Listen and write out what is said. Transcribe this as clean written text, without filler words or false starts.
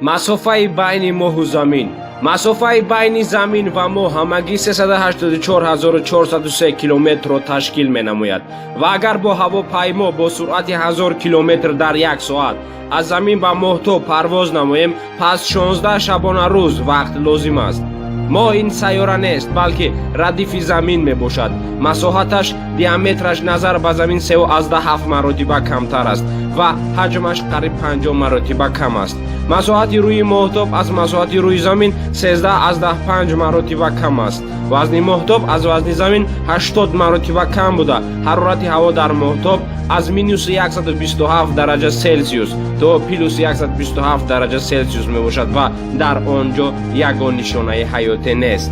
Масофаи байни Моҳу Замин. Масофаи байни Замин ва Моҳ ҳамагӣ 384 403 километрро ташкил менамояд ва агар бо ҳавопаймо бо суръати 1000 километр дар як соат аз Замин ба Моҳтоб парвоз намоем, пас 16 шабона рӯз вақт лозим аст. Моҳ ин сайёра нест, балки радифи Замин мебошад. Масоҳаташ, диаметраш назар ба Замин 3,7 маротиба камтар аст ва ҳаҷмаш қариб 50 маротиба кам аст. Масоҳати рӯи Моҳтоб аз масоҳати рӯи Замин 13,5 маротиба кам аст. Вазни Моҳтоб аз вазни Замин 80 маротиба кам буда, ҳарорати ҳаво дар Моҳтоб аз минуси 127 дараҷа Селсиус то плюси 127 дараҷа Селсиус мебошад ва дар он ҷо ягон нишонаи ҳаёте нест.